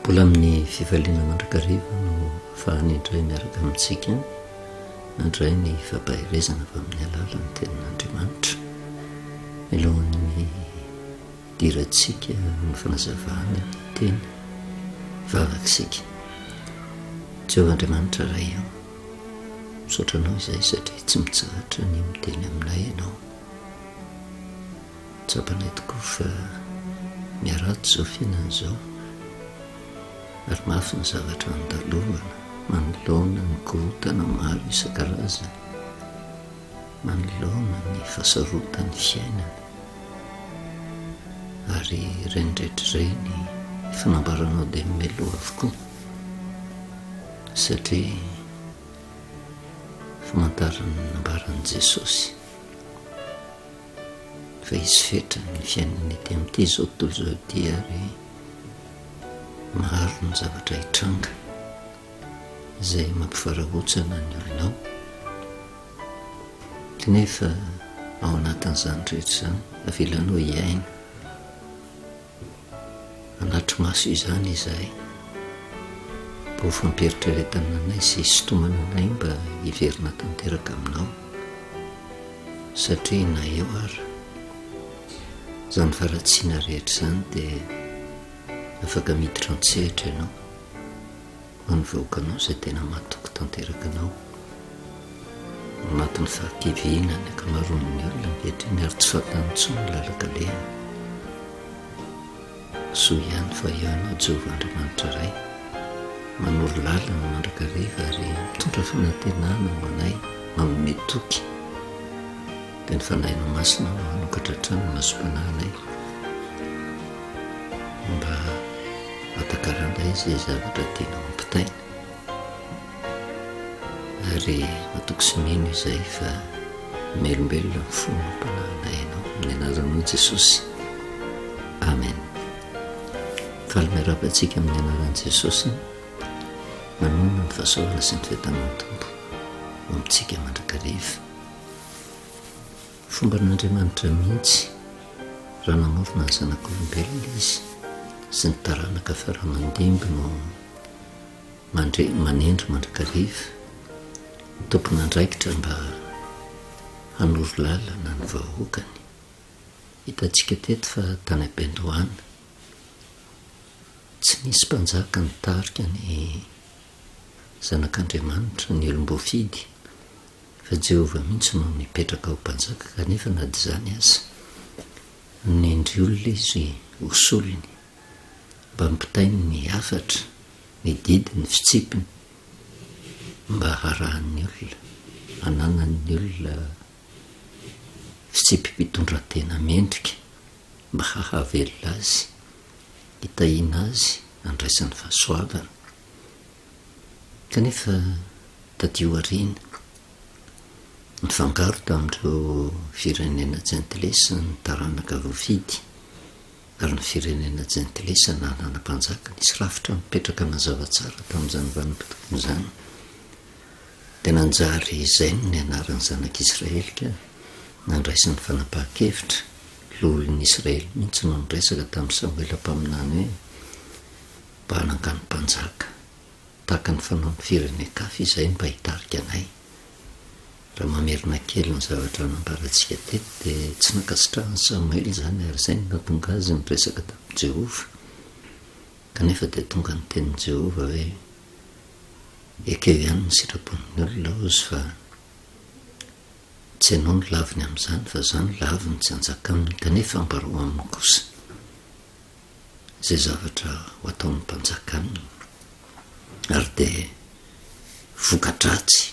Mbola amin'ny fifaliana mandrakariva no ahafahany indray miaraka amintsika handray ny fampaherezana avy amin'ny alalan'ny Tenin'Andriamanitra. Mialohan'ny hidirantsika amin'ny fanazavana ny Teny, hivavaka isika. Jehovah Andriamanitra Ray ô, misaotra Anao izahay satria tsy mitsahatra ny miteny aminay Ianao. Tsapanay tokoa fa miharatsy izao fiainana izao ary mafy ny zavatra andalovana manoloana ny korontana maro isan-karazany, manoloana ny fahasarotan'ny fiainana ary ireny rehetra ireny efa nambaranao dia mialoha avokoa satria famantarana ny nambaran'i Jesosy. Fa hisy fetra ny fiainana ety amin'ity izao tontolo izao ity ary maro ny zavatra hitranga izay mampivarahontsana ny olona ao. Kanefa ao anatin'izany rehetra izany, avelanao hiaina Hanatri-maso izany izahay mba ho fampieritreretana anay sy hisintomana anay mba hiverina tanteraka aminao, satria na eo ara izany faharatsiana rehetra izany dia afaka miditra an-tsehatra ianao ho an'ny vahoakanao izay tena matoky tanteraka anao. Ao anatin'ny fahakiviana ny ankamaroan'ny olona ankehitriny ary tsy fantany intsony ny lalan-kalehany. Soa ihany fa eo ianao Jehovah Andriamanitra Ray, manoro lalana mandrakariva ary mitondra fanantenana ho anay, manome toky. Dia ny Fanahinao Masina no hanokatra hatrany ny masom-panahinay mba hatakaranay izay zavatra tianao hampitaina. Ary matoky sy mino izahay fa melombelona ny fo amam-panahinay Ianao. Amin'ny anaranao Jesosy. Amen. Faly miarahaba antsika amin'ny anaran'i Jesosy. Manonona ny fahasoavana sy ny fiadanan'ny Tompo ho amintsika mandrakariva. Fomban'Andriamanitra mihitsy raha namorona ny zanak'olombelona Izy sy ny taranaka fara aman-dimby no Mandre manendry mandrakariva, tompon'andraikitra mba hanoro lalana ny vahoakany. Hitantsika teto fa tany am-piandohana, tsy nisy mpanjaka nitarika ny zanak'Andriamanitra, ny olom-boafidy, fa Jehovah mihitsy no nipetraka ho mpanjaka, kanefa na dia izany aza, nanendry olona izy ho solony. Mba ampitainy ny hafatra, ny didy, ny fitsipiny mba harahan'ny olona, hananan'ny olona fitsipi-pitondran-tena mendrika mba hahavelona azy, hitahiana azy, handraisany fahasoavana. Kanefa taty aoriana, nifangaro tamin'ireo firenena jentilisa ny taranaka voafidy, ary ny firenena jentilisa nanana mpanjaka nisy rafitra nipetraka nazava tsara tamin'izany vanim-potoana izany, dia nanjary izay no nianaran'ny zanak'Israely ka nandraisany fanapahan-kevitra, loholon'ny Israely mihitsy no niresaka tamin'i Samoela mpaminany hoe mba hanangano mpanjaka tahaka ny fanaon'ny firenen-kafa izahay mba hitarika anay. Raha mamerina kely ny zavatra nambarantsika teto dia tsy nankasitrahan'i Samoela izany ary izay no nahatonga azy niresaka tamin'i Jehovah. Kanefa dia tonga ny tenin'i Jehovah hoe, Ekeo ihany ny sitrapon'ny olona hozy fa tsy ianao no laviny amin'izany fa izaho no laviny tsy hanjaka aminy kanefa ambarao aminy kosa izay zavatra ho ataon'ny mpanjaka aminy. Ary dia voka-dratsy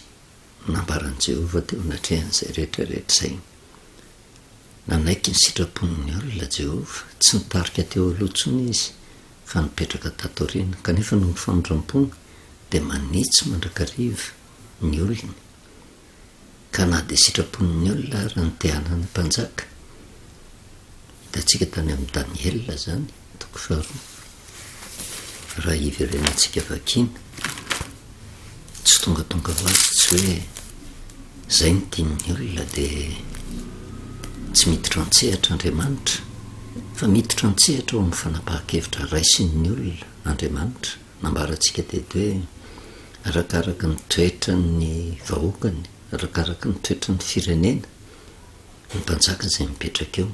Nambaran'i Jehovah teo anatrehan'izay rehetra rehetra izay. Nanaiky ny sitrapon'ny olona Jehovah. Tsy nitarika teo aloha intsony izy, fa nipetraka tato aoriana. Kanefa noho ny famindram-pony, dia manitsy mandrakariva ny olony. Ka na dia sitrapon'ny olona ara ny te hanana mpanjaka, hitantsika tany amin'i Daniela izany, toko faharoa, Raha hiverenantsika vakiana, tsy tongatonga ho azy, tsy hoe izay no tian'ny olona dia tsy miditra an-tsehatra Andriamanitra, Fa miditra an-tsehatra ao amin'ny fanapahan-kevitra raisin'ny olona Andriamanitra. Nambarantsika teto hoe arakaraka ny toetran'ny vahoakany, arakaraka ny toetran'ny firenena, ny mpanjaka izay mipetraka eo.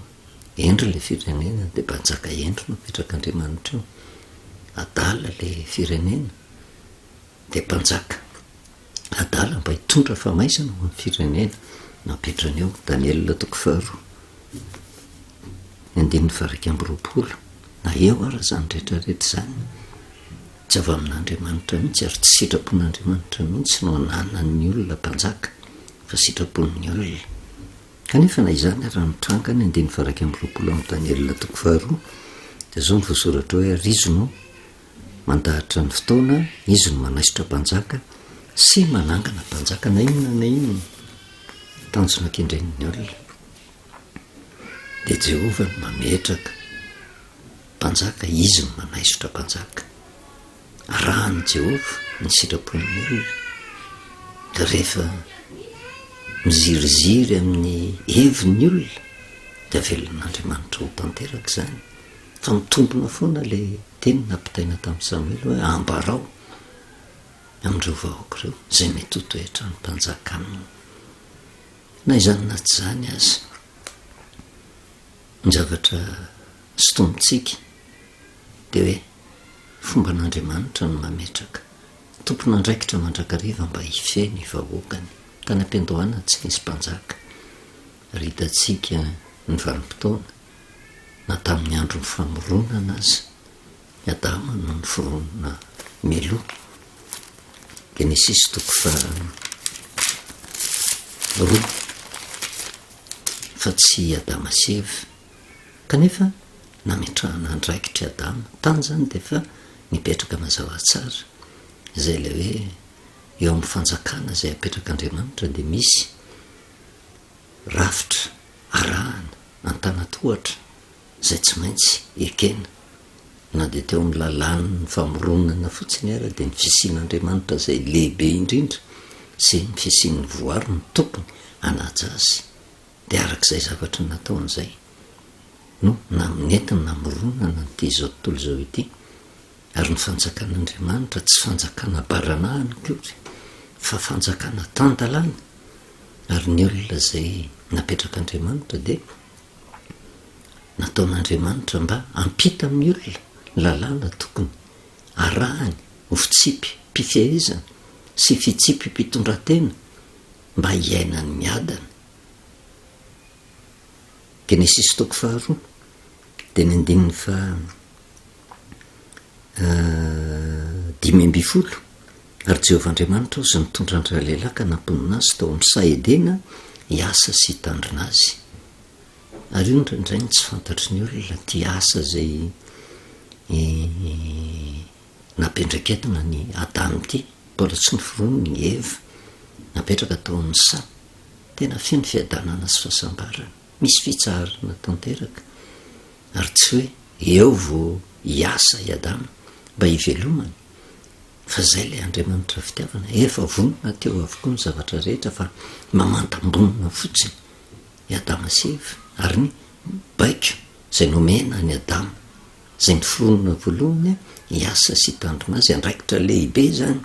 Hendry ilay firenena dia mpanjaka hendry no apetrak'Andriamanitra eo. Adala ilay firenena dia mpanjaka adala mba hitondra famaizana ho an'ny firenena no apetrany eo. Daniela toko faharoa, ny andininy faha-21. Na eo ara izany rehetra rehetra izany, tsy avy amin'Andriamanitra mihitsy ary tsy sitrapon'Andriamanitra mihitsy no ananan'ny olona mpanjaka fa sitrapon'ny olona. Kanefa na izany ary raha mitranga ny andininy faha-21 amin'ny Daniela toko faharoa dia izao no voasoratra hoe ary izy no mandahatra ny fotoana, izy no manaisotra mpanjaka sy manangana mpanjaka na inona na inona tanjona kendren'ny olona. Dia Jehovah no mametraka mpanjaka, izy no manaisotra mpanjaka. Arahan'i Jehovah ny sitrapon'ny olona, ka rehefa miziriziry amin'ny heviny ny olona, dia avelan'Andriamanitra ho tanteraka izany. Fa mitombina foana ilay teny nampitaina tamin'i Samoela hoe, Ambarao amin'ireo vahoaka ireo izay mety ho toetran'ny mpanjaka aminy. Na izany na tsy izany aza, ny zavatra sintomintsika dia hoe fomban'Andriamanitra ny mametraka tompon'andraikitra mandrakariva mba hifehy ny vahoakany. Tany am-piandohana tsy nisy mpanjaka, ary hitantsika ny vanim-potoana, na tamin'ny andron'ny famoronana aza, i Adama no noforonina mialoha. Genesisy toko faha roa, fa tsy i Adama sy Eva. Kanefa nametrahana andraikitra i Adama. Tany izany dia efa nipetraka mazava tsara. Izay ilay hoe eo amin'ny fanjakana izay apetrak'Andriamanitra dia misy rafitra arahana an-tanan-tohatra izay tsy maintsy ekena. Na dia teo amin'ny lalàn'ny famoronana fotsiny ara dia ny fisian'Andriamanitra izay lehibe indrindra sy ny fisian'ny voary no tokony hanaja azy. Dia araka izay zavatra nataony izay no nentiny namoronana an'ity izao tontolo izao ity. Ary ny fanjakan'Andriamanitra tsy fanjakana baranahiny akory fa fanjakana tan-dalàna. Ary ny olona izay napetrak'Andriamanitra dia nataon'Andriamanitra mba hampita amin'ny olona ny lalàna tokony arahany ho fitsipi-pifehezana sy fitsipi-pitondran-tena mba hiainany miadana. Genesisy toko faharoa, dia ny andininy faha 15, Ary Jehovah Andriamanitra ozy nitondra an-dralehilahy ka namponina azy tao amin'ny saha Edena hiasa sy hitandrina azy. Ary io indraindray no tsy fantatry ny olona, ity asa izay nampiandraiketina an'i Adama ity, mbola tsy noforoniny i Eva, napetraka tao amin'ny saha. Tena feno fiadanana sy fahasambarana, misy fitsaharana tanteraka, ary tsy hoe eo vao hiasa i Adama mba hivelomany, fa izay ilay Andriamanitra fitiavana, efa vonona teo avokoa ny zavatra rehetra fa mamantam-bonona fotsiny i Adama sy Eva, ary ny baiko izay nomena an'i Adama, izay noforonina voalohany hiasa sy hitandrina azy, andraikitra lehibe izany.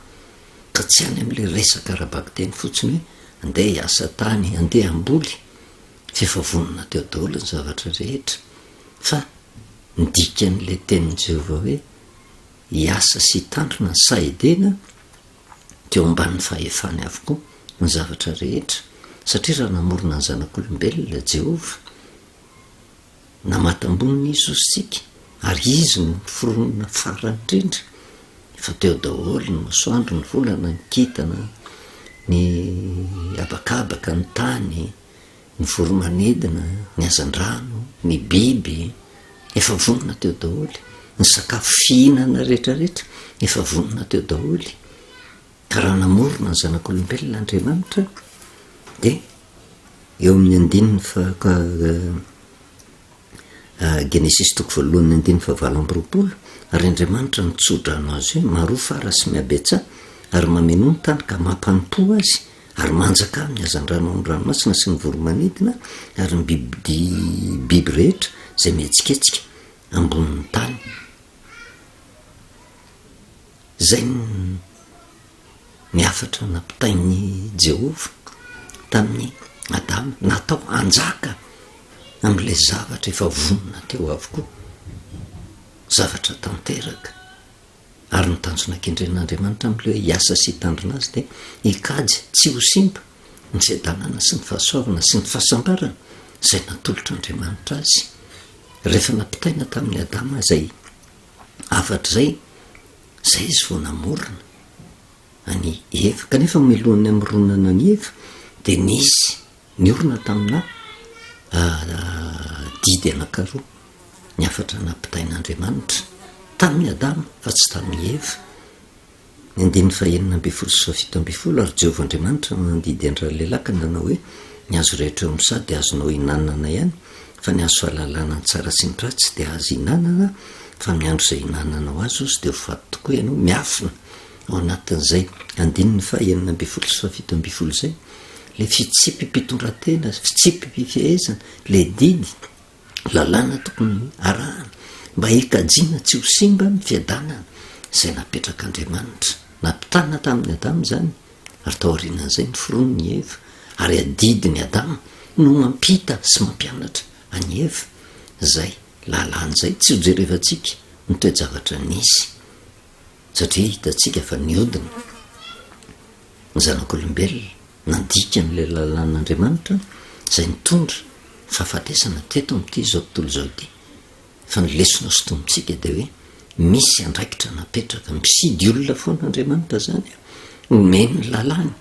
Ka tsy any amin'ilay resaka ara-bakiteny fotsiny hoe andeha hiasa tany, andeha hamboly, fa efa vonona teo daholo ny zavatra rehetra. Fa ny dikan'ilay tenin'i Jehovah hoe hiasa sy hitandrina ny saha Edena, teo ambanin'ny fahefany avokoa ny zavatra rehetra, satria raha namorona ny zanak'olombelona Jehovah, Namatam-bonona izy hozy tsika ary izy no noforonina farany indrindra. Efa teo daholo ny masoandro, ny volana, ny kintana, ny habakabaka, ny tany, ny voro-manidina, ny hazandrano, ny biby. Efa vonona teo daholo. Ny sakafo fihinana rehetrarehetra efa vonona teo daholo. Ka raha namorona ny zanak'olombelona Andriamanitra dia Eo amin'ny andininy faha Genesisy toko voalohany andininy fahavalo amby 20, Ary Andriamanitra nitso-drano azy hoe, Maroa fara sy mihabetsaha, ary mamenoa ny tany ka mampanompoa azy, ary manjakà amin'ny hazandrano ao amin'ny ranomasina sy ny voro-manidina ary ny bibidia biby rehetra. izay mihetsiketsika ambonin'ny tany. Izay ny hafatra nampitain'i Jehovah tamin'i Adama, natao hanjaka amin'ilay zavatra efa vonona teo avokoa, zavatra tanteraka. Ary ny tanjona kendren'Andriamanitra amin'ilay hoe hiasa sy hitandrina azy dia hikajy tsy ho simba ny fiadanana sy ny fahasoavana sy ny fahasambarana izay natolotr'Andriamanitra azy. Rehefa nampitaina tamin'i Adama izay hafatra izay, izay izy vao namorona an'i Eva. Kanefa mialohan'ny hamoronana an'i Eva dia nisy niorina tamina didy anankiroa ny hafatra nampitain'Andriamanitra tamin'i Adama fa tsy tamin'i Eva. Ny andininy fahenina ambin'ny folo sy fahafito ambin'ny folo, Ary Jehovah Andriamanitra nandidy an-dralehilahy ka nanao hoe, Ny hazo rehetra eo amin'ny saha dia azonao ihinanana ihany, fa ny hazo fahalalana ny tsara sy ny ratsy dia azo ihinanana, fa amin'ny andro izay ihinananao azy, hozy, dia ho faty tokoa ianao. Miafina ao anatin'izay andininy fahenina ambin'ny folo sy fahafito ambin'ny folo izay ilay fitsipi-pitondran-tena, fitsipi-pifehezana, ilay didy, lalàna tokony arahana mba hikajiana tsy ho simba ny fiadanana izay napetrak'Andriamanitra. Nampitana tamin'i Adama izany, ary taorianan'izay noforoniny i Eva, ary adidin'i Adama no mampita sy mampianatra an'i Eva izay lalàna izay. Tsy hojerevantsika ny toe-javatra nisy, satria hitantsika fa niodina ny zanak'olombelona. Nandika an'ilay lalàn'Andriamanitra izay nitondra fahafatesana teto amin'ity izao tontolo izao ity. Fa ny lesona sintomintsika dia hoe misy andraikitra napetraka, mifidy olona foana Andriamanitra izany, omeny ny lalàny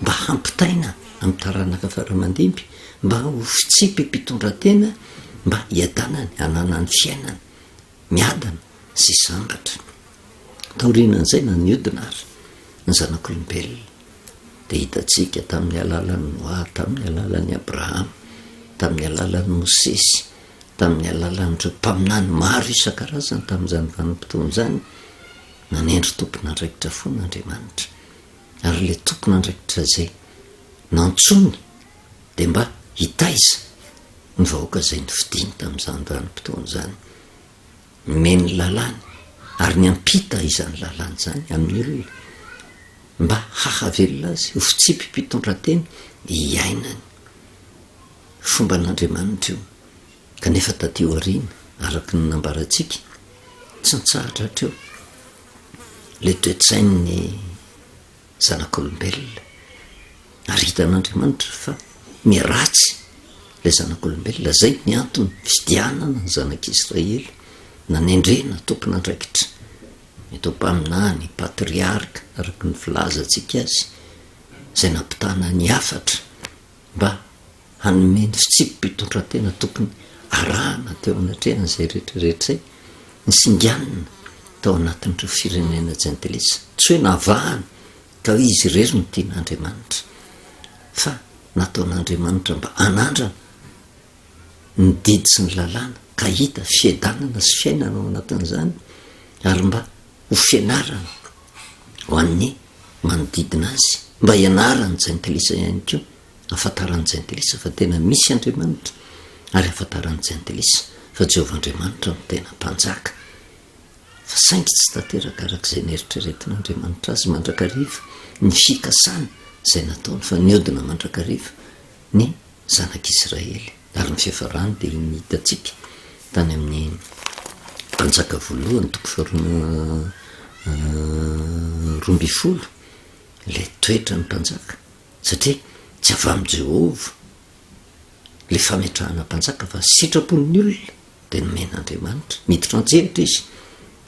mba hampitaina amin'ny taranaka fara aman-dimby, mba ho fitsipi-pitondran-tena, mba hiadanany, hananany fiainana miadana sy sambatra. Taorianan'izay na niodina ary ny zanak'olombelona. dia hitantsika tamin'ny alalan'i Noa, tamin'ny alalan'i Abrahama, tamin'ny alalan'i Mosesy, tamin'ny alalan'ireo mpaminany maro isan-karazany tamin'izany vanim-potoana izany, nanendry tompon'andraikitra foana Andriamanitra. Ary ilay tompon'andraikitra izay nantsoiny dia mba hitaiza ny vahoaka izay nofidiny tamin'izany vanim-potoana izany. Nomeny ny lalàny ary niampita izany lalàny izany amin'ny olona mba hahavelona azy ho fitsipi-pitondran-tena iainany. Fomban'Andriamanitra io. Kanefa taty aoriana, araka ny nambarantsika, tsy nitsahatra hatreo ilay toe-tsain'ny zanak'olombelona. Ary hitan'Andriamanitra fa miharatsy ilay zanak'olombelona. Izay ny antony fidianana ny zanak'Israely, nanendrena tompon'andraikitra, mety ho mpaminany, patriarka, araka ny filazantsika azy, izay nampitana ny hafatra mba hanome ny fitsipi-pitondran-tena tokony arahana teo anatrehan'izay rehetra rehetra izay, ny singanina tao anatin'ireo firenena jentilisa. Tsy hoe navahana ka hoe izy irery no tian'Andriamanitra, fa nataon'Andriamanitra mba hanandrana ny didy sy ny lalàna ka hita fiadanana sy fiainana ao anatin'izany ary mba ho fianarana ho an'ny manodidina azy, mba hianaran'ny jentilisa ihany koa. Ahafantaran'ny Jentilisa fa tena misy Andriamanitra, ary ahafantaran'ny Jentilisa fa Jehovah Andriamanitra no tena Mpanjaka. Fa saingy tsy tanteraka araka izay neritreretin'Andriamanitra azy mandrakariva ny fikasany izay nataony, fa niodina mandrakariva ny Zanak'Isiraely. Ary ny fiafarany dia iny hitantsika tany amin'ny Mpanjaka voalohany toko faharoa 12, ilay toetran'ny mpanjaka. Satria tsy avy amin'i Jehovah ilay fametrahana mpanjaka fa ny sitrapon'ny olona dia nomen'Andriamanitra. Miditra an-tsehatra izy,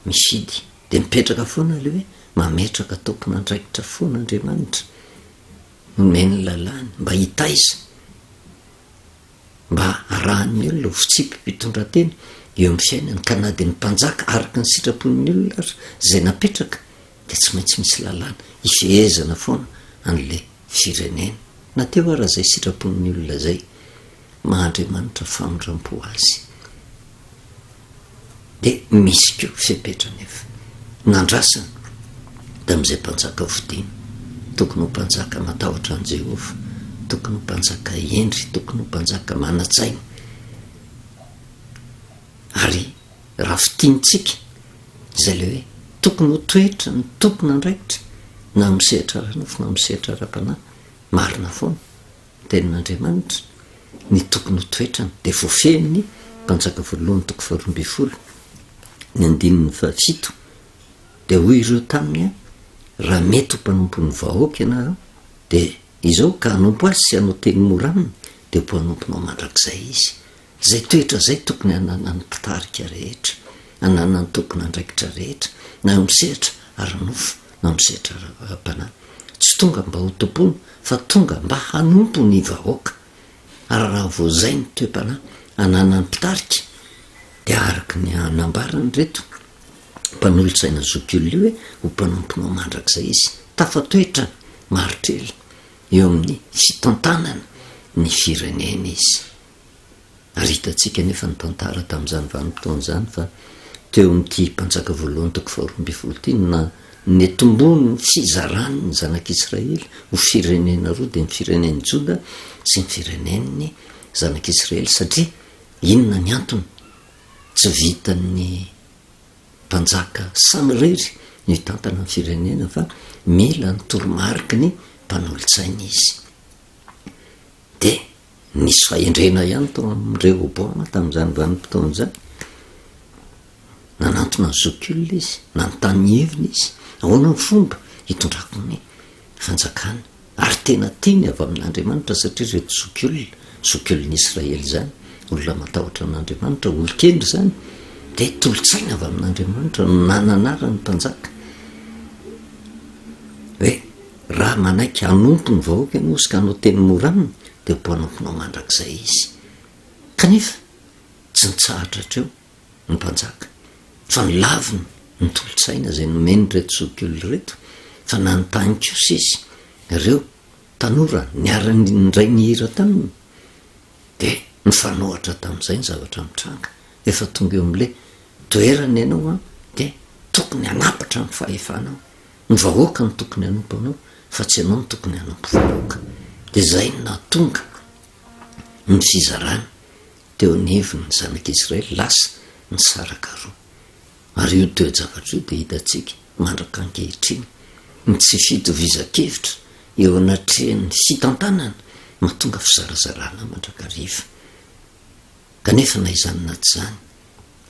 mifidy. Dia mipetraka foana ilay hoe mametraka tompon'andraikitra foana Andriamanitra. Nomeny ny lalàny mba hitaiza, mba harahan'ny olona ho fitsipi-pitondran-tena eo amin'ny fiainany. Ka na dia ny mpanjaka araka ny sitrapon'ny olona ary izay napetraka dia tsy maintsy misy lalàna ifehezana foana an'ilay firenena, na teo ara izay sitrapon'ny olona izay, maha Andriamanitra famindrampo azy. Dia misy koa fepetra anefa nandrasana tamin'izay mpanjaka fodiana, tokony ho mpanjaka matahotra an'i Jehovah, tokony ho mpanjaka hendry, tokony ho mpanjaka manan-tsaina. Ary raha fintinintsika izay ilay hoe tokony ho toetra ny tompon'andraikitra na amin'ny sehatra ara-nofo na amin'ny sehatra ara-panahy, marina foana ny tenin'Andriamanitra, ny tokony ho toetrany dia voafehin'ny Mpanjaka voalohany toko faharoa ambinifolo ny andininy fahafito dia hoy ireo taminy raha mety ho mpanompon'ny vahoaka ianareo dia izao ka hanompo azy sy hanao teny mora aminy dia ho mpanomponao mandrakizay izy. Izay toetra izay tokony hananan'ny mpitarika rehetra, hananan'ny tompon'andraikitra rehetra, na eo amin'ny sehatra ara-nofo na amin'ny sehatra ara-panahy. Tsy tonga mba ho tompoina fa tonga mba hanompo ny vahoaka. Ary raha vao izay ny toe-panahy ananan'ny mpitarika dia araka ny nambaran'ireto mpanolotsaina zokiolona io hoe ho mpanomponao mandrakizay izy. Tafatoetra maharitra ela eo amin'ny fitantanana ny firenena izy. Ary hitantsika anefa ny tantara tamin'izany vanim-potoana izany fa teo amin'ity Mpanjaka voalohany toko faharoa ambinifolo ity no netombony ny fizarany ny zanak'Israely ho firenena roa dia ny firenen'i Joda sy ny firenen'ny zanak'Israely satria inona ny antony? Tsy vitan'ny mpanjaka samirery no hitantana ny firenena fa mila ny toromariky ny mpanolotsaina izy. Dia nisy fahendrena ihany tao amin'i Rehoboama tamin'izany vanim-potoana izany. Nanantona ny zokiolona izy, nanontany ny heviny izy, ahoana ny fomba hitondrako ny fanjakana. Ary tena tiany avy amin'Andriamanitra satria ireto zokiolona, zokiolon'i Israely izany, olona matahotra an'Andriamanitra, olon-kendry izany, dia tolo-tsaina avy amin'Andriamanitra no nananarany mpanjaka. Hoe Raha manaiky hanompo ny vahoaka ianao sy ka hanao teny mora aminy, dia ho mpanomponao mandrakizay izy. Kanefa, tsy nitsahatra hatreo ny mpanjaka, fa nolaviny ny tolo-tsaina izay nomen'ireto zokiolona ireto, fa nanontany kosa izy ireo tanora niara-nindray nihira taminy, dia nifanohitra tamin'izay ny zavatra nitranga. Efa tonga eo amin'ilay toerana ianao dia tokony hanapatra ny fahefanao. Ny vahoaka no tokony hanompo anao fa tsy ianao no tokony hanompo vahoaka. Dia izay no nahatonga ny fizarana teo anivon'ny zanak'Israely lasa nisaraka roa. Ary io toe-javatra io dia hitantsika mandraka ankehitriny. Ny tsy fitovizan-kevitra eo anatrehan'ny fitantanana mahatonga fizarazarana mandrakariva. Kanefa na izany na tsy izany,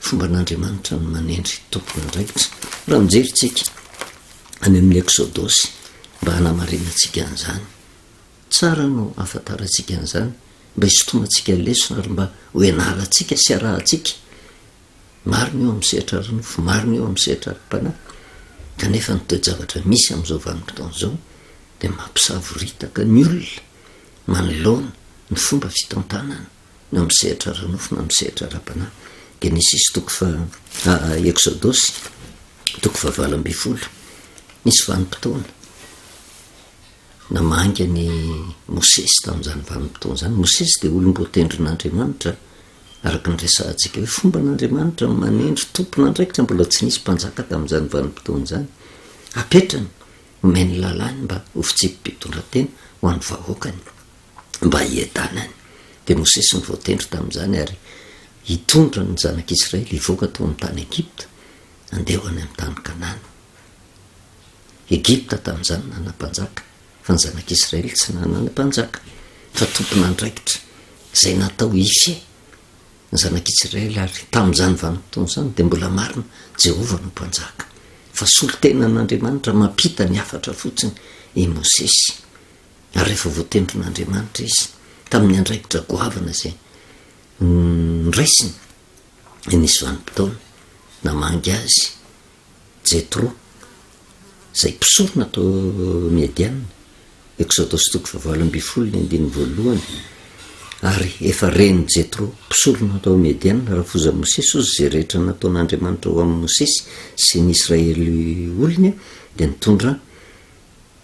Fomban'Andriamanitra ny manendry tompon'andraikitra. Raha mijery tsika any amin'ny Eksodosy mba hanamarinantsika an'izany. Tsara no ahafantarantsika an'izany mba hisintomantsika lesona ary mba ho ianarantsika sy arahantsika. Marina io amin'ny sehatra ara-nofo, marina io amin'ny sehatra ara-panahy. Kanefa ny toe-javatra misy amin'izao vanim-potoana izao dia mampisavoritaka ny olona manoloana ny fomba fitantanana. na amin'ny sehatra ara-nofo na amin'ny sehatra ara-panahy. Genesisy toko faha Eksodosy toko fahavalo ambinifolo. Nisy vanim-potoana namangy an'i Mosesy tamin'izany vanim-potoana izany. Mosesy dia olom-boatendrin'Andriamanitra araka ny resahantsika hoe fomban'Andriamanitra ny manendry tompon'andraikitra mbola tsy nisy mpanjaka tamin'izany vanim-potoana izany. Apetrany, omeny lalàny mba ho fitsipi-pitondran-tena ho an'ny vahoakany. mba hiadanany. Dia Mosesy no voatendry tamin'izany ary hitondra ny zanak'Israely hivoaka tao amin'ny tany Egypta handeha ho any amin'ny tany Kanana. Egypta tamin'izany nanana mpanjaka, fa ny zanak'Israely tsy nanana mpanjaka, fa tompon'andraikitra izay natao hifehy ny zanak'Israely ary tamin'izany vanim-potoana izany dia mbola marina Jehovah no mpanjaka, fa solontenan'Andriamanitra mampita ny hafatra fotsiny i Mosesy. Ary rehefa voatendrin'Andriamanitra izy tamin'ny andraikitra goavana izay noraisiny, dia nisy vanim-potoana namangy azy Jetro, izay mpisorona tao Midiana, Eksodosy toko fahavalo ambinifolo ny andininy voalohany, ary efa ren'i Jetro, mpisorona tao Midiana, rafozan'i Mosesy, hozy izay rehetra nataon'Andriamanitra ho amin'i Mosesy sy ny Israely olony, dia nitondra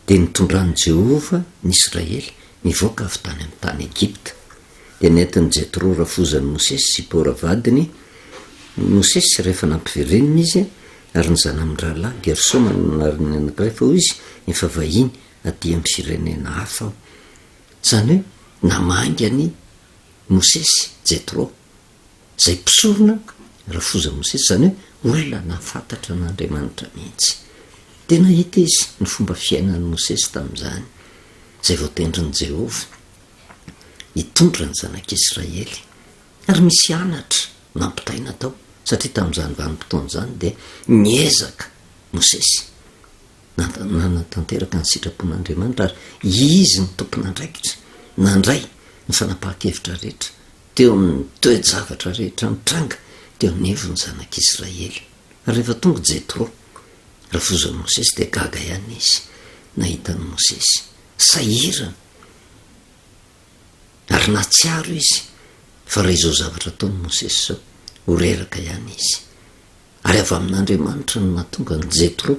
Dia nitondran'i Jehovah ny Israely nivoaka avy tany amin'ny tany Egypta. Dia nentin'i Jetro rafozan'i Mosesy, Zipora vadiny, Mosesy, rehefa nampiverenina izy, ary ny zanany mirahalahy, Gersoma no anaran'ny anankiray, fa hoy izy, Efa vahiny aty amin'ny firenena hafa aho. Izany hoe namangy an'i Mosesy Jetro, izay mpisorona. Rafozan'i Mosesy, izany hoe olona nahafantatra an'Andriamanitra mihitsy. Dia nahita izy ny fomba fiainan'i Mosesy tamin'izany, izay voatendrin'i Jehovah hitondra ny zanak'Israely. Ary misy anatra nampitaina tao, satria tamin'izany vanim-potoana izany dia niezaka Mosesy nanatanteraka ny sitrapon'Andriamanitra ary izy no tompon'andraikitra nandray ny fanapahan-kevitra rehetra teo amin'ny toe-javatra rehetra nitranga teo anivon'ny zanak'Israely. Ary rehefa tonga Jetro, rafozan'i Mosesy, dia gaga ihany izy nahita an'i Mosesy sahirana, ary nahatsiaro izy fa raha izao zavatra ataon'i Mosesy izao, ho reraka ihany izy. Ary avy amin'Andriamanitra no nahatonga an'i Jetro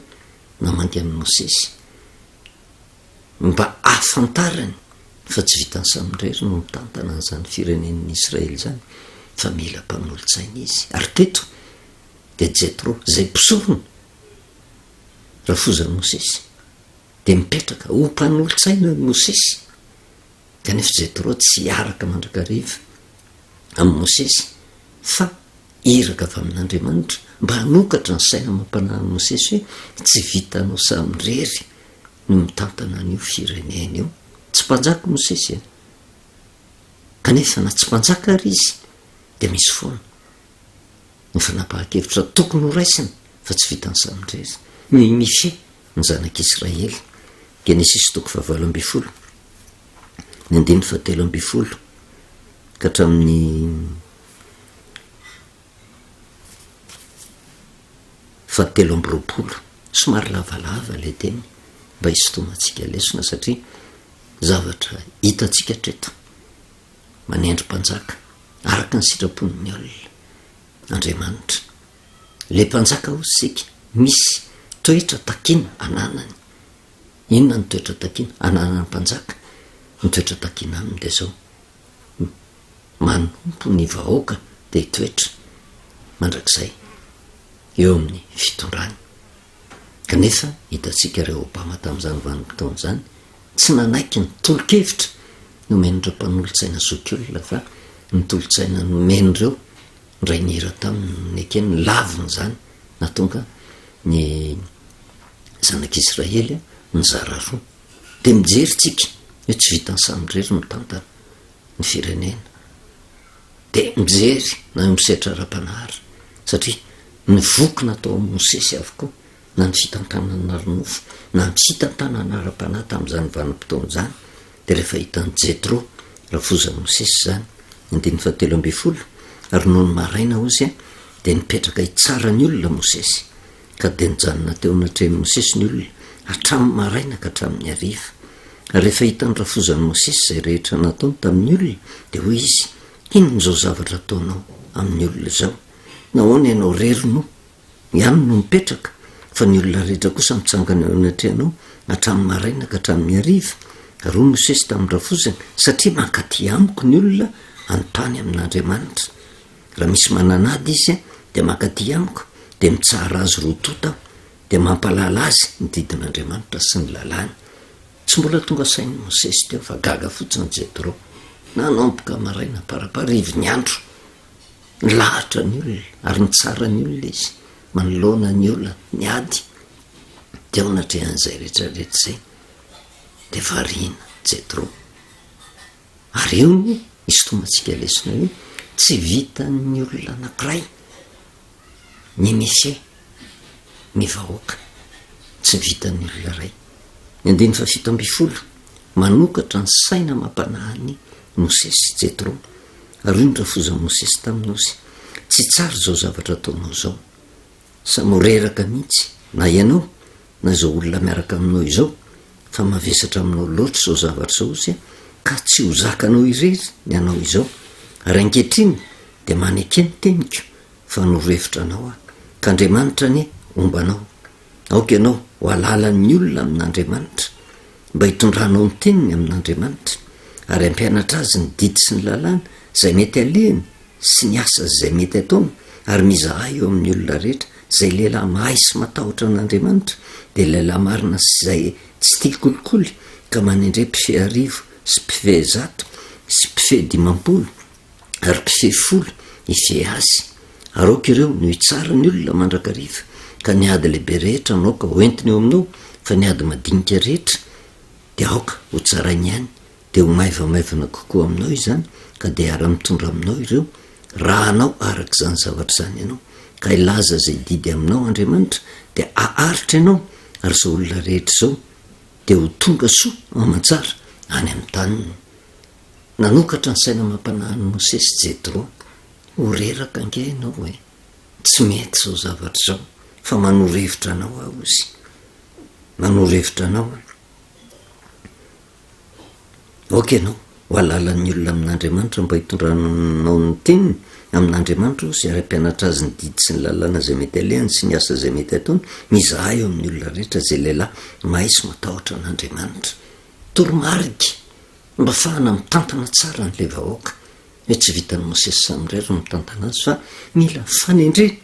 namangy an'i Mosesy, mba hahafantarany fa tsy vitan'ny samirery no mitantana an'izany firenen'ny Israely izany, fa mila mpanolotsaina izy. Ary teto dia Jetro, izay mpisorona, rafozan'i Mosesy, dia mipetraka ho mpanolotsaina an'i Mosesy. Kanefa Jetro tsy hiaraka mandrakariva amin'i Mosesy, fa Iraka avy amin'Andriamanitra mba hanokatra ny saina amam-panahin'i Mosesy hoe tsy vitanao samirery ny mitantana an'io firenena io. Tsy mpanjaka Mosesy e! Kanefa na tsy mpanjaka ary izy dia misy foana ny fanapahan-kevitra tokony ho raisina fa tsy vitan'ny samirery. Ny mifehy ny zanak'Israely. Genesisy toko fahavalo ambin'ny folo, ny andininy fahatelo ambin'ny folo ka hatramin'ny Fahatelo amby roapolo, somary lavalava ilay teny mba hisintomantsika lesona satria zavatra hitantsika hatreto, manendry mpanjaka araka ny sitrapon'ny olona Andriamanitra. Ilay mpanjaka hozy isika, misy toetra takiana ananany. Inona ny toetra takiana ananan'ny mpanjaka? Ny toetra takiana aminy dia izao, Manompo ny vahoaka dia hitoetra mandrakizay eo amin'ny fitondrany. Kanefa hitantsika Rehoboama tamin'izany vanim-potoana izany tsy nanaiky ny tolo-kevitra nomen'ireo mpanolotsaina zokiolona fa ny tolo-tsaina nomen'ireo indray nihira taminy no nekeny, laviny izany nahatonga ny zanak'Israely nizara roa. Dia mijery tsika hoe tsy vitan'ny samirery mitantana ny firenena dia mijery na eo amin'ny sehatra ara-panahy ary satria ny voky natao amin'i Mosesy avokoa na ny fitantanana ara-nofo na ny fitantanana ara-panahy tamin'izany vanim-potoana izany dia rehefa hitan'i Jetro rafozan'i Mosesy izany andininy fahatelo ambin'ny folo ary nony maraina hozy dia nipetraka hitsara ny olona Mosesy Ka dia nijanona teo anatrehan'i Mosesy ny olona, hatramin'ny maraina ka hatramin'ny hariva. Ary rehefa hitan'ny rafozan'i Mosesy izay rehetra nataony tamin'ny olona, dia hoy izy, Inona izao zavatra ataonao amin'ny olona izao? Nahoana ianao irery no ihany no mipetraka, fa ny olona rehetra kosa mitsangana eo anatrehanao hatramin'ny maraina ka hatramin'ny hariva? Ary hoy Mosesy tamin'ny rafozany, Satria mankaty amiko ny olona hanontany amin'Andriamanitra. Raha misy manan'ady izy dia mankaty amiko, dia mitsara azy roa tonta aho, dia mampahalala azy ny didin'Andriamanitra sy ny lalàny. Tsy mbola tonga sain'i Mosesy teo fa gaga fotsiny Jetro. Nanomboka maraina paraparivo ny andro, nilahatra ny olona ary nitsara ny olona izy manoloana ny olana, ny ady. Teo anatrehan'izay rehetra rehetra izay dia variana Jetro. Ary eo no isintomantsika lesona hoe tsy vitan'ny olona anankiray ny mifehy ny vahoaka, tsy vitan'ny olona iray. Ny andininy fahafito ambin'ny folo, manokatra ny saina amam-panahin'i Mosesy sy Jetro, ary hoy ny rafozan'i Mosesy taminy hozy, Tsy tsara izao zavatra ataonao izao. Samy ho reraka mihitsy na ianao na izao olona miaraka aminao izao fa mavesatra aminao loatra izao zavatra izao ozy ka tsy ho zakanao irery ny hanao izao ary ankehitriny dia maneke ny teniko fa norohevitra anao aho ka Andriamanitra anie homba anao aoka ianao ho alalan'ny olona amin'Andriamanitra mba hitondranao ny teniny amin'Andriamanitra ary hampianatra azy ny didy sy ny lalàna izay mety alehany sy ny asa izay mety ataony, ary mizaha eo amin'ny olona rehetra, izay lehilahy mahay sy matahotra an'Andriamanitra, dia lehilahy marina sy izay tsy tia kolikoly, ka manendre mpifehy arivo sy mpifehy zato sy mpifehy dimampolo ary mpifehy folo hifehy azy. Ary aoka ireo no hitsara ny olona mandrakariva, ka ny ady lehibe rehetra no aoka hoentiny eo aminao, fa ny ady madinika rehetra dia aoka hotsarainy ihany, dia ho maivamaivana kokoa aminao izany, ka dia hiara-mitondra aminao ireo, raha hanao araka izany zavatra izany ianao, ka hilaza izay didy aminao Andriamanitra, dia haharitra ianao, ary izao olona rehetra izao dia ho tonga soa aman-tsara any amin'ny taniny. Nanokatra ny saina amam-panahin'i Mosesy Jetro, Ho reraka ange ianao e! Tsy mety izao zavatra izao, fa manoro hevitra anao aho, hozy. Manoro hevitra anao aho. Aoka ianao ho alalan'ny olona amin'Andriamanitra mba hitondranao ny teniny amin'Andriamanitra hozy ary hampianatra azy ny didy sy ny lalàna izay mety alehany sy ny asa izay mety ataony, mizahà eo amin'ny olona rehetra izay lehilahy mahay sy matahotra an'Andriamanitra. Toromarika mba afahana mitantana tsara an'ilay vahoaka. Hoe tsy vitan'i Mosesy samirery ny mitantana azy fa mila fanendrena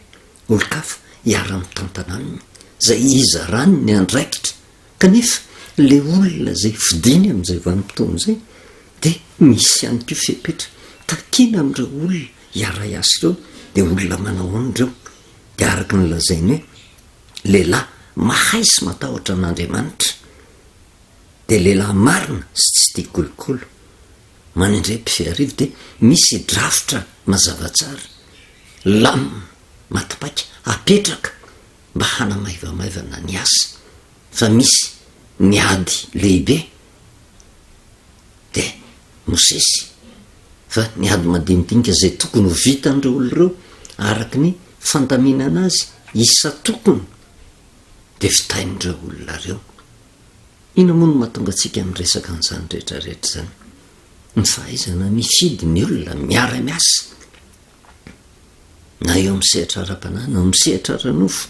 olon-kafa hiara-mitantana aminy, izay hizarany ny andraikitra Kanefa ilay olona izay fidiny amin'izay vanim-potoana izay dia misy ihany koa fepetra takiana amin'ireo olona hiara-hiasa ireo, dia olona manao ahoana ireo? Dia araka ny lazainy hoe lehilahy mahay sy matahotra an'Andriamanitra, dia lehilahy marina sy tsy tia kolokolo. Manendre mpifiarivo dia misy drafitra mazava tsara, lamina maty paika apetraka mba hanamaivamaivana ny asa fa misy ny ady lehibe de Mosesy fa ny ady madinidinika izay tokony ho vitan'ireo olona ireo araka ny fandaminana azy isan-tokony de vitain'ireo olona ireo. Inona moa no mahatonga antsika miresaka an'izany rehetra rehetra izany? Ny fahaizana mifidy ny olona miara-miasa na eo amin'ny sehatra ara-panahy na eo amin'ny sehatra ara-nofo,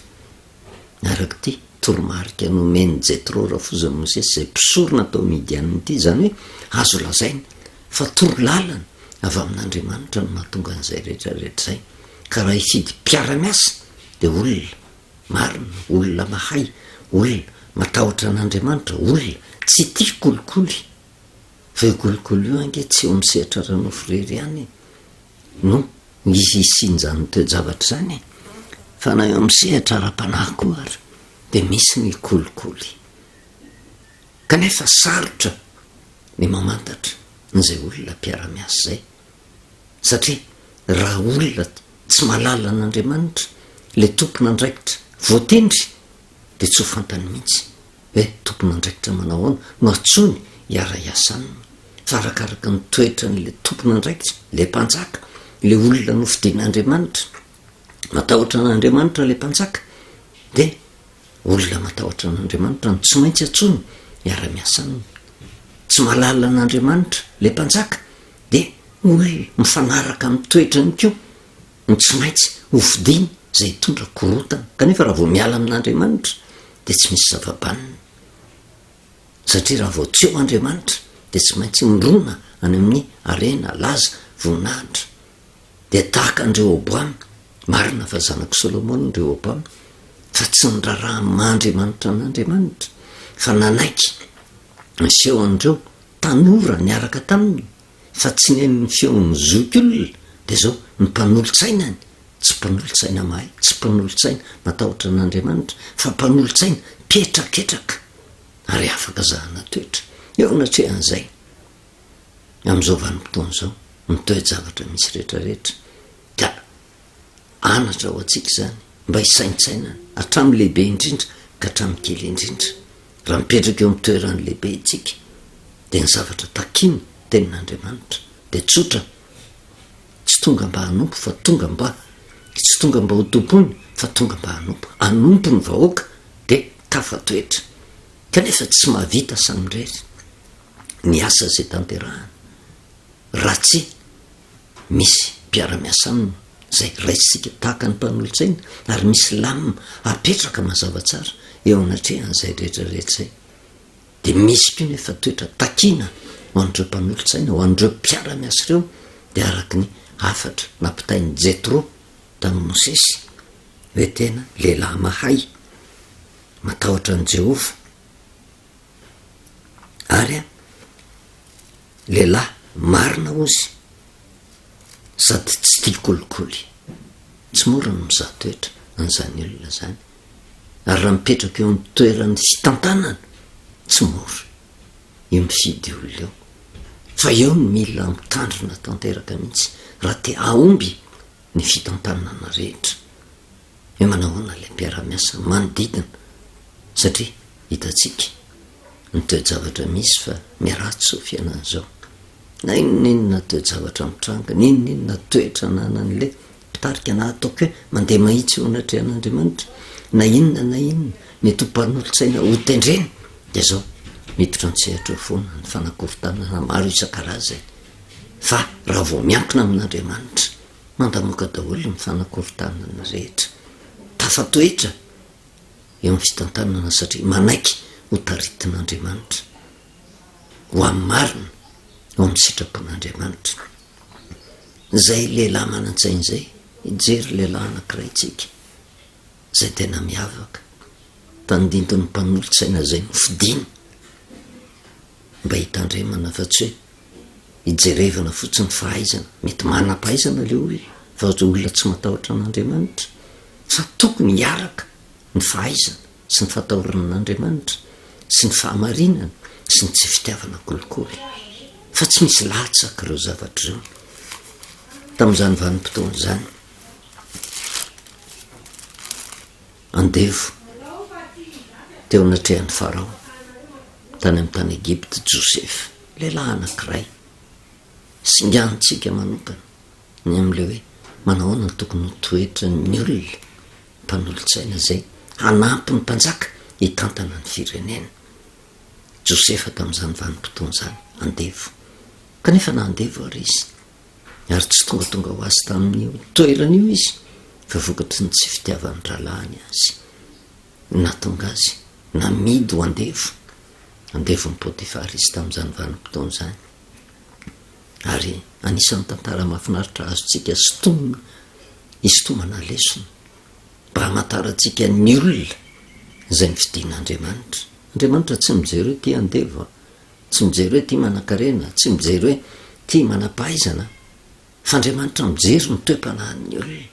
araka ity toromarika nomen'i Jetro rafozan'i Mosesy izay mpisorona tao Midiana ity, izany hoe azo lazaina fa torolalana avy amin'Andriamanitra no mahatonga an'izay rehetra rehetra izay. Ka raha hifidy mpiara-miasa dia olona marina, olona mahay, olona matahotra an'Andriamanitra, olona tsy tia kolikoly. Fa io kolikoly io ange tsy eo amin'ny sehatra ara-nofo irery ihany e. no hisian'izany toe-javatra izany e! Fa na eo amin'ny sehatra ara-panahy koa ary dia misy ny kolikoly. Kanefa sarotra ny mamantatra an'izay olona mpiara-miasa izay, satria raha olona tsy mahalala an'Andriamanitra ilay tompon'andraikitra voatendry dia tsy ho fantany mihitsy. Hoe tompon'andraikitra manao ahoana no antsoiny hiara-hiasa aminy? Fa arakaraka ny toetran'ilay tompon'andraikitra, ilay mpanjaka, ilay olona nofidin'Andriamanitra, matahotra an'Andriamanitra ilay mpanjaka, dia olona matahotra an'Andriamanitra no tsy maintsy antsoiny hiara-miasa aminy. Tsy mahalala an'Andriamanitra ilay mpanjaka, dia olona mifanaraka amin'ny toetrany koa no tsy maintsy hofidiny izay hitondra korontana. Kanefa raha vao miala amin'Andriamanitra dia tsy misy zava-banona. Satria raha vao tsy eo Andriamanitra dia tsy maintsy mirona any amin'ny harena, laza, voninahitra. Dia tahaka an-dry Rehoboama, marina fa zanak'i Solomona ry Rehoboama, fa tsy niraharaha ny maha Andriamanitra an'Andriamanitra, fa nanaiky ny feon'ireo tanora niaraka taminy, fa tsy nihaino ny feon'ny zokiolona, dia izao, ny mpanolotsainany, tsy mpanolotsaina mahay, tsy mpanolotsaina matahotra an'Andriamanitra, fa mpanolotsaina mpihetraketraka ary afaka zahana toetra. Eo anatrehan'izay, amin'izao vanim-potoana izao, ny toe-javatra misy rehetrarehetra, dia anatra ho antsika izany mba hisaintsainana, hatramin'ny lehibe indrindra ka hatramin'ny kely indrindra. Raha mipetraka eo amin'ny toeran'ny lehibe isika, dia ny zavatra takian'ny Tenin'Andriamanitra dia tsotra, tsy tonga mba hanompo fa tonga mba, tsy tonga mba ho tompoina fa tonga mba hanompo. Hanompo ny vahoaka dia tafatoetra, kanefa tsy mahavita samirery ny asa izay tanterahana raha tsy misy mpiara-miasa aminy izay raisintsika tahaka ny mpanolotsaina ary misy lamina apetraka mazava tsara eo anatrehan'izay rehetra rehetra izay. Dia misy koa nefa toetra takiana ho an'ireo mpanolotsaina, ho an'ireo mpiara-miasa ireo, dia araka ny hafatra nampitain'i Jetro tamin'i Mosesy, hoe tena lehilahy mahay, matahotra an'i Jehovah, ary lehilahy marina hozy, sady tsy tia kolikoly. Tsy mora ny mizaha toetra an'izany olona izany. Ary raha mipetraka eo amin'ny toeran'ny fitantanana, tsy mora io mifidy olona io. Fa eo no mila mitandrina tanteraka mihitsy raha te hahomby ny fitantanana rehetra. Hoe manahoana ilay mpiara-miasa manodidina satria hitantsika ny toe-javatra misy fa miharatsy izao fiainana izao. Na inona inona toe-javatra mitranga, na inona inona toetra ananan'ilay mpitarika na ataoko hoe mandeha mahitsy eo anatrehan'Andriamanitra, na inona na inona mety ho mpanolotsaina hotendrena, dia izao miditra an-tsehatra eo foana ny fanakorontanana maro isan-karazany. Fa raha vao miankina amin'Andriamanitra, mandamoka daholo ny fanakorontanana rehetra. Tafatoetra eo amin'ny fitantanana satria manaiky ho taritin'Andriamanitra, ho amin'ny marina, ho amin'ny sitrapon'Andriamanitra. Izay lehilahy manan-tsaina izay, hijery lehilahy anankiray isika, izay tena miavaka, tandindon'ny mpanolotsaina izay nofidiny mba hitandremana fa tsy hoe hijerevana fotsiny fahaizana, mety manam-pahaizana ilay olona fa olona tsy matahotra an'Andriamanitra, fa tokony hiaraka ny fahaizana sy ny fatahorana an'Andriamanitra sy ny fahamarinana sy ny tsy fitiavana kolikoly, fa tsy misy latsaka ireo zavatra ireo. Tamin'izany vanim-potoana izany, andevo teo anatrehan'i Farao tany amin'ny tany Egypta Josefa, lehilahy anankiray, singanintsika manokana ny amin'ilay hoe manahoana no tokony ho toetran'ny olona mpanolotsaina izay hanampy ny mpanjaka hitantana ny firenena. Josefa tamin'izany vanim-potoana izany, andevo. Kanefa na andevo ary izy, ary tsy tongatonga ho azy tamin'io toerana io izy, fa vokatry ny tsy fitiavan'ny rahalahiny azy, no nahatonga azy namidy ho andevo. Andevon'i Potifara izy tamin'izany vanim-potoana izany. Ary anisan'ny tantara mahafinaritra azontsika sintomina, isintomana lesona, mba hamantarantsika ny olona izay nofidin'Andriamanitra. Andriamanitra tsy mijery hoe ity andevo, tsy mijery hoe ity manankarena, tsy mijery hoe ity manam-pahaizana, fa Andriamanitra mijery ny toe-panahin'ny olona,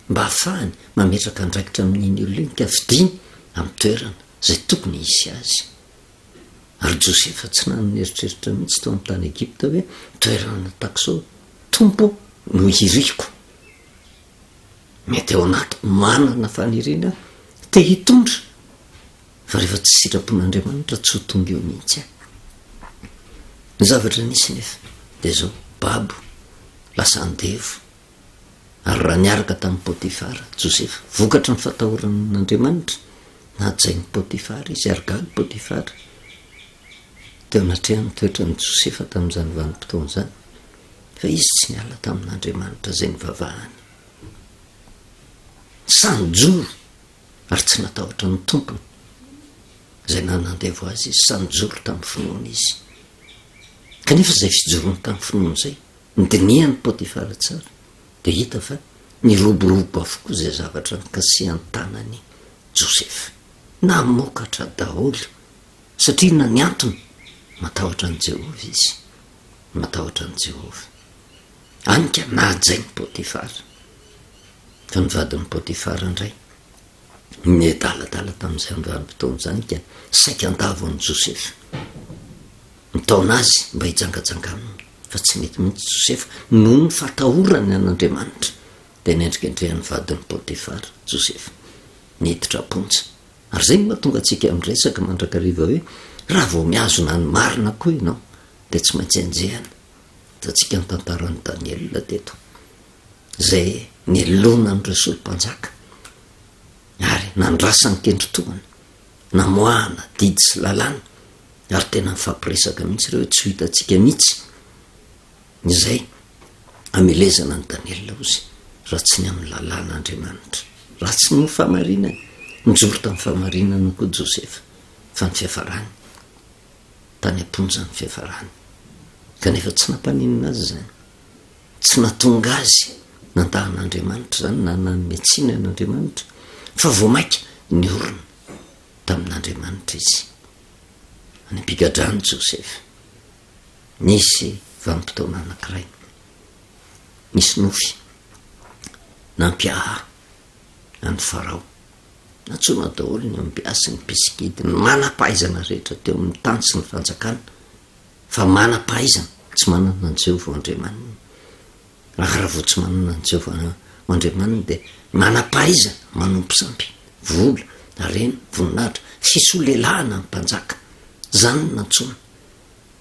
mba hahafahany mametraka andraikitra amin'iny olona iny ka fidiny amin'ny toerana izay tokony hisy azy. Ary Josefa tsy nanana eritreritra mihitsy tao amin'ny tany Egypta hoe toerana tahaka izao, Tompo no iriko. Mety ao anatiko manana faniriana aho te hitondra, fa rehefa tsy sitrapon'Andriamanitra tsy ho tonga eo mihitsy aho. Ny zavatra nisy nefa dia izao, babo, lasa andevo, ary raha niaraka tamin'i Potifara, Josefa, vokatry ny fatahorana an'Andriamanitra, Nahajain'i Potifara izy, ary gaga Potifara teo anatrehan'ny toetran'i Josefa tamin'izany vanim-potoana izany, fa izy tsy niala tamin'Andriamanitra izay nivavahany. Sahy nijoro ary tsy natahotra ny tompony izay nanandevo azy izy, sahy nijoro tamin'ny finoana izy. Kanefa izay fijoroany tamin'ny finoana izay, nodinihan'i Potifara tsara, dia hita fa niroborobo avokoa izay zavatra nikasihan-tanan'i Josefa. Namokatra daholo, satria inona ny antony? Matahotra an'i Jehovah izy. Matahotra an'i Jehovah. Any ka nahajain'i Potifara. Fa ny vadin'i Potifara indray, niadaladala tamin'izany vanim-potoana izany ka saika handavo an'i Josefa. Nitaona azy mba hijangajanga aminy, fa tsy nety mihitsy Josefa noho ny fatahorany an'Andriamanitra. Dia nendrikendrehan'ny vadin'i Potifara, Josefa, niditra am-ponja. Ary izay no mahatonga antsika miresaka mandrakariva hoe, raha vao mihazona ny marina koa ianao, dia tsy maintsy enjehina. Hitantsika ny tantaran'i Daniela teto, izay nilonan'ireo solom-panjaka, ary nandrasany kendritohana, namoahana didy sy lalàna, ary tena nifampiresaka mihitsy ireo hoe tsy ho hitantsika mihitsy izay hamelezana an'i Daniela hozy raha tsy ny amin'ny lalàn'Andriamanitra, raha tsy noho ny fahamarinany. Nijoro tamin'ny fahamarinana koa Josefa, fa ny fiafarany, tany am-ponja ny fiafarany. Kanefa tsy nampaninona azy izany. Tsy nahatonga azy nandà an'Andriamanitra izany na nanome tsiny an'Andriamanitra, fa vao mainka niorina tamin'Andriamanitra izy. Any am-pigadrana Josefa. Nisy vanim-potoana anankiray, nisy nofy nampiahaha. An'i Farao. Nantsoina daholo ny ombiasy, ny mpisikidy, ny manam-pahaizana rehetra teo amin'ny tany sy ny fanjakana, fa manam-pahaizana tsy manana an'i Jehovah ho Andriamaniny. Ary raha vao tsy manana an'i Jehovah ho Andriamaniny dia manam-pahaizana manompo sampy, vola, harena, voninahitra, fisolelahana ny mpanjaka. Izany no nantsoina.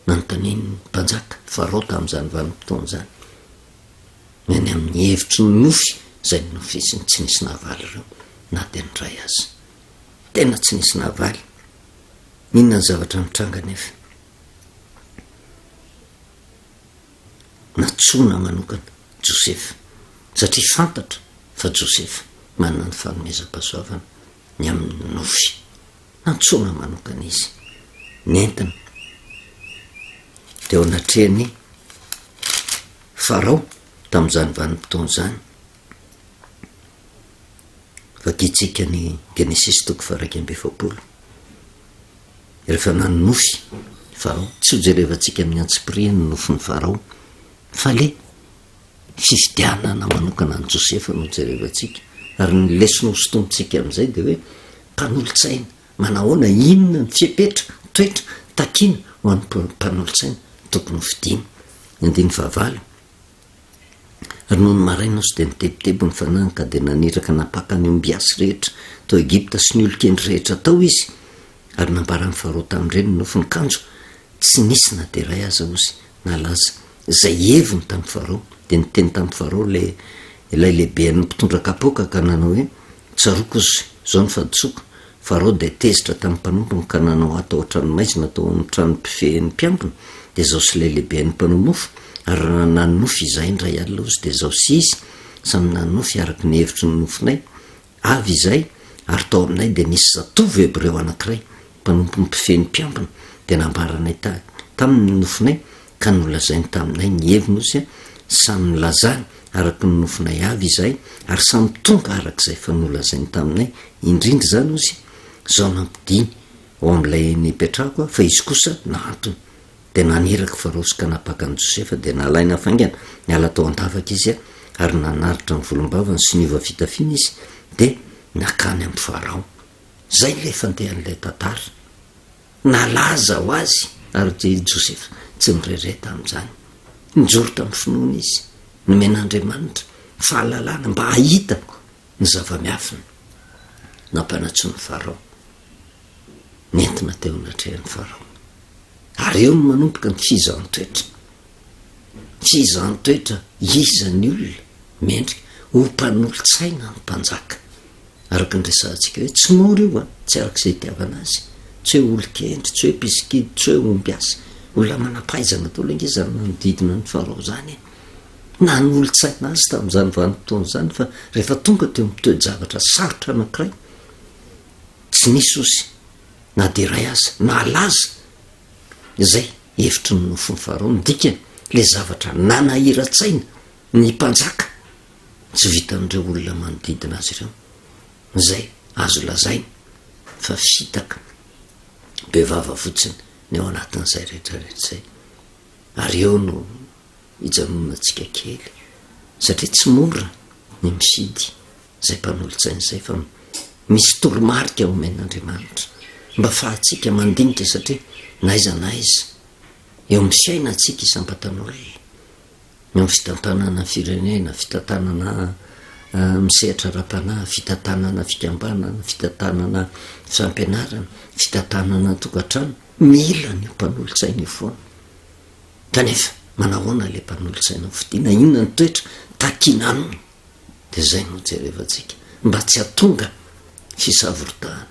Nanontanian'ny mpanjaka, Farao tamin'izany vanim-potoana izany. Ny any amin'ny hevitry ny nofy izay nonofisiny tsy nisy nahavaly ireo na dia ny iray aza. Tena tsy nisy nahavaly. Inona ny zavatra nitranga anefa? Nantsoina manokana Josefa satria fantatra fa Josefa manana ny fanomezam-pahasoavana ny amin'ny nofy. Nantsoina manokana izy. Nentina teo anatrehan'i Farao tamin'izany vanim-potoana izany. Vakintsika ny Genesisy toko faha-41. Rehefa nanonofy Farao, tsy hojerevantsika amin'ny antsipiriany ny nofin'i Farao, fa le fifidianana manokana an'i Josefa no jerevantsika. Ary ny lesona hosintomintsika amin'izay dia hoe mpanolotsaina manahoana, inona ny fepetra, toetra takiana ho an'ny mpanolotsaina tokony hofidiana. Ny andininy fahavalo, Ary nony maraina Nosy dia nitebiteby ny fanahiny ka dia naniraka nampaka ny ombiasy rehetra tao Egypta sy ny olon-kendry rehetra tao izy, ary nambaran'i Farao tamin'ireny ny nofiny, kanjo tsy nisy na dia iray aza ozy nahalaza izay heviny tamin'i Farao. Dia niteny tamin'i Farao ilay ilay lehiben'ny mpitondra kapoaka ka nanao hoe, Tsaroako ozy izao ny fahadisoako. Farao dia tezitra tamin'ny mpanompony ka nanao ahy tao an-tranomaizina tao amin'ny trano mpifehin'ny mpiambina, dia izaho sy ilay lehiben'ny mpanao mofo, ary raha nanonofy izahay indray alina ozy dia izaho sy izy samy nanonofy araka ny hevitry ny nofinay, Avy izay, ary tao aminay dia nisy zatovo Hebreo anankiray, mpanompo mpifehy ny mpiambina, dia nambaranay ta, taminy ny nofinay, ka nolazainy taminay ny heviny ozy, samy nilazany araka ny nofinay avy izahay, ary samy tonga araka izay efa nolazainy taminay, indrindra izany ozy, izao nampidiny ao amin'ilay nipetrahako aho, fa izy kosa nahantona. Dia naniraka Farao sy ka nampaka an'i Josefa, dia nalaina faingana niala tao an-davaka izy, ary nanaritra ny volombavany sy niova fitafiana izy, dia nankany amin'i Farao. Izay ilay fandehan'ilay tantara. Nalaza ho azy ary i Josefa tsy nirehareha tamin'izany. Nijoro tamin'ny finoana izy. Nomen'Andriamanitra fahalalana mba hahita ny zava-miafina nampanantsoin'i Farao. Nentina teo anatrehan'i Farao. Ary eo no manomboka ny fizahàn-toetra. Fizahàn-toetra iza ny olona mendrika ho mpanolotsaina ny mpanjaka. Araka ny resahantsika hoe tsy mora io an, tsy araka izay itiavana azy. Tsy hoe olon-kendry, tsy hoe mpisikidy, tsy hoe ombiasy. Olona manam-pahaizana daholo ange izany manodidina an'i Farao izany e. Nanolotsaina azy tamin'izany vanim-potoana izany fa rehefa tonga teo amin'ny toe-javatra sarotra anankiray, tsy nisy osy na dia iray aza nahalaza izay hevitry ny nofin'i Farao. Ny dikany, ilay zavatra nanahiran-tsaina ny mpanjaka, tsy vitan'ireo olona manodidina azy ireo, izay azo lazaina fa fitaka bevava fotsiny ny ao anatin'izay rehetra rehetra izay. Ary eo no hijanonantsika kely, satria tsy mora ny mifidy izay mpanolotsaina izay fa misy toromarika omen'Andriamanitra mba afahantsika mandinika satria na aiza na aiza eo amin'ny fiainantsika isam-batan'olona, eo amin'ny fitantanana firenena, fitantanana amin'ny sehatra ara-panahy, fitantanana fikambanana, fitantanana fampianarana, fitantanana tokantrano, mila an'io mpanolotsaina io foana. Kanefa manahoana ilay mpanolotsaina hofidiana, inona ny toetra takiana aminy? Dia izay no jerevantsika mba tsy hatonga fisavoritahana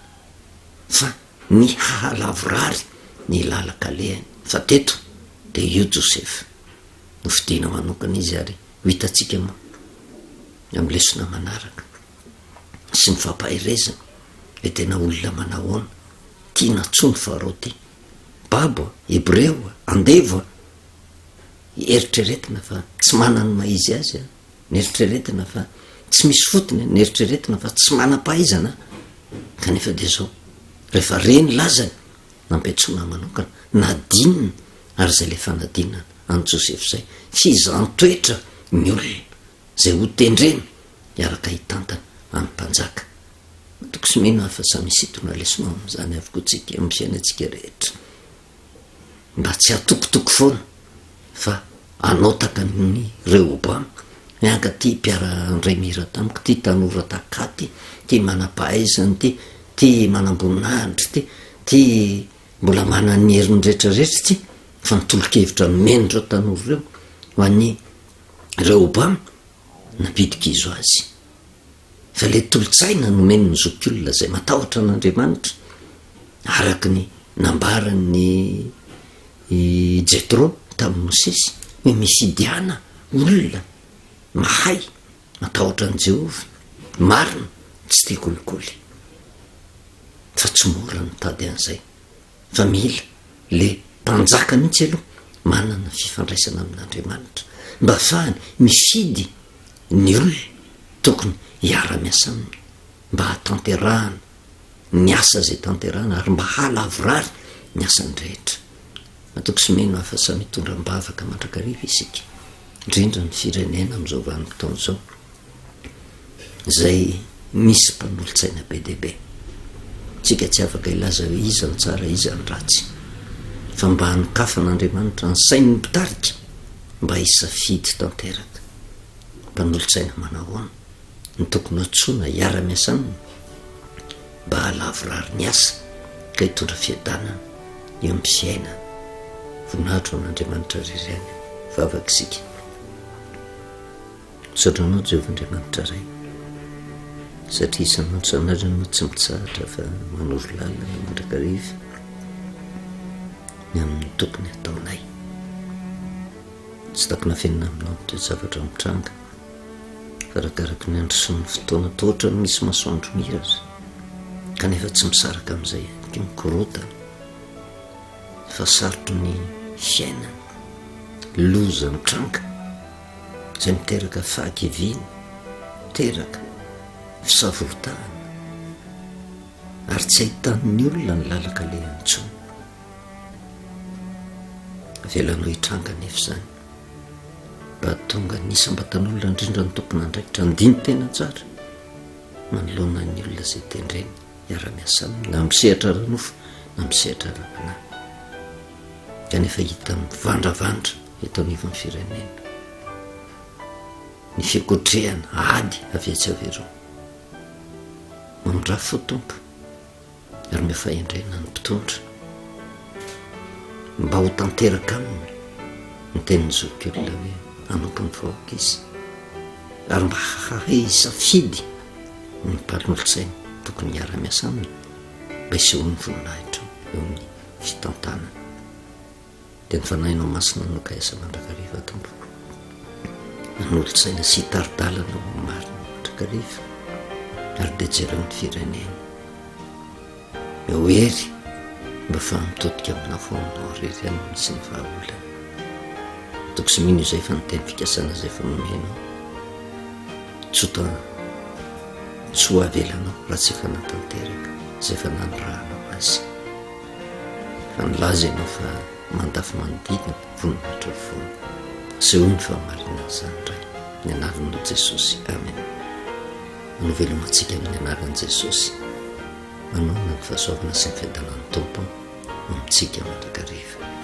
fa ny hahalavorary ny lalan-kalehany. Fa teto dia io Josefa nofidina manokana izy ary ho hitantsika moa amin'ny lesona manaraka sy ny fampaherezana hoe tena olona manahoana ity nantsoin'i Farao ity, babo a, hebreo a, andevo a, eritreretina fa tsy manana ny maha izy azy a. Neritreretina fa tsy misy fotony, neritreretina fa tsy manam-pahaizana, kanefa dia izao, rehefa re ny lazany, nampiantsoana manokana, nadinina, ary izay ilay fanadinana an'i Josefa izay, fizahàn-toetra ny olona izay hotendrena hiaraka hitantana. amin'ny mpanjaka. Matoky sy mino aho fa samy hisintona lesona amin'izany avokoa tsika amin'ny fiainantsika rehetra. Mba tsy hatokitoky foana fa hanao tahaka an'i Rehoboama, hoe anga ty mpiara-ndray mihira tamiko ty, tanora tahaka ahy ty, ty manam-pahaizana ty, ty manam-boninahitra ty, ty mbola manana ny heriny rehetra rehetra ty, fa ny tolo-kevitra nomen'ireo tanora ireo ho an'i Rehoboama nampidi-kizo azy. Fa ilay tolo-tsaina nomeny ny zokiolona izay matahotra an'Andriamanitra, araka ny nambaran'i Jetro tamin'i Mosesy, hoe mifidiana olona mahay matahotra an'i Jehovah, marina, tsy tia kolikoly. Fa tsy mora ny mitady an'izay. Fa mila le mpanjaka mihitsy aloha manana fifandraisana amin'Andriamanitra mba ahafahany mifidy ny olona tokony hiara-miasa aminy mba hahatanterahana ny asa izay tanterahana ary mba hahalavorary ny asany rehetra. Matoky sy mino aho fa samy hitondra am-bavaka mandrakariva isika, indrindra ny firenena amin'izao vanim-potoana izao. Izay misy mpanolotsaina be dia be. Tsika tsy afaka hilaza hoe iza no tsara iza no ratsy. Fa mba hanokafan'Andriamanitra ny sain'ny mpitarika mba hisafidy tanteraka. Mpanolotsaina manahoana no tokony hantsoina hiara-miasa aminy mba hahalavorary ny asa ka hitondra fiadanana eo amin'ny fiainana. Voninahitra ho an'Andriamanitra irery ihany. Vavaka isika. Misaotra Anao Jehovah Andriamanitra Ray, satria isan'andro isan'andro Ianao tsy mitsahatra fa manoro lalana mandrakariva ny amin'ny tokony hataonay. Tsy takona afenina aminao ny toe-javatra mitranga, fa arakaraky ny androsoan'ny fotoana toa ohatran'ny misy masoandro miratra, kanefa tsy misaraka amin'izay ihany koa ny korontana, fa sarotry ny fiainana, loza mitranga. izay miteraka fahakiviana, miteraka fisavoritahana ary tsy ahitan'ny olona ny lalan-kalehany intsony. Avelanao hitranga anefa izany mba hahatonga ny isam-batan'olona indrindra ny tompon'andraikitra handini-tena tsara manoloana ny olona izay tendreny hiara-miasa aminy na amin'ny sehatra ara-nofo na amin'ny sehatra ara-panahy. Kanefa hita mivandravandra eto anivon'ny firenena ny fikotrehana ady avy etsy avy eroa. Mamindrafo fo Tompo ary omeo fahendrena ny mpitondra mba ho tanteraka aminy ny tenin'ny zokiolona hoe hanompo ny vahoaka izy ary mba hahay hisafidy ny mpanolotsaina tokony hiara-miasa aminy mba hisehoan'ny voninahitra eo amin'ny fitantanana. Dia ny Fanahinao Masina no kaisa mandrakariva, Tompo. Hanolo-tsaina sy hitari-dalana ho amin'ny marina mandrakariva. Ary dia jereo ny firenena. Eo hery mba fa mitodika aminao fa aminao irery ihany no misy ny vahaolana. Toky sy mino izay fa ny teny fikasana izay efa nomenao. Tsy ho tsy ho avelanao raha tsy efa natanteraka izay efa nanirahanao azy. Fa nilaza ianao fa mandafy manodidina voninahitra foana. Asehoy ny fahamarinan'izany Ray. Ny anaranao Jesosy. Amen. Manao veloma antsika amin'ny anaran'i Jesosy. Manohana ny fahasoavana sy ny fiadanan'ny Tompo amintsika mandrakariva.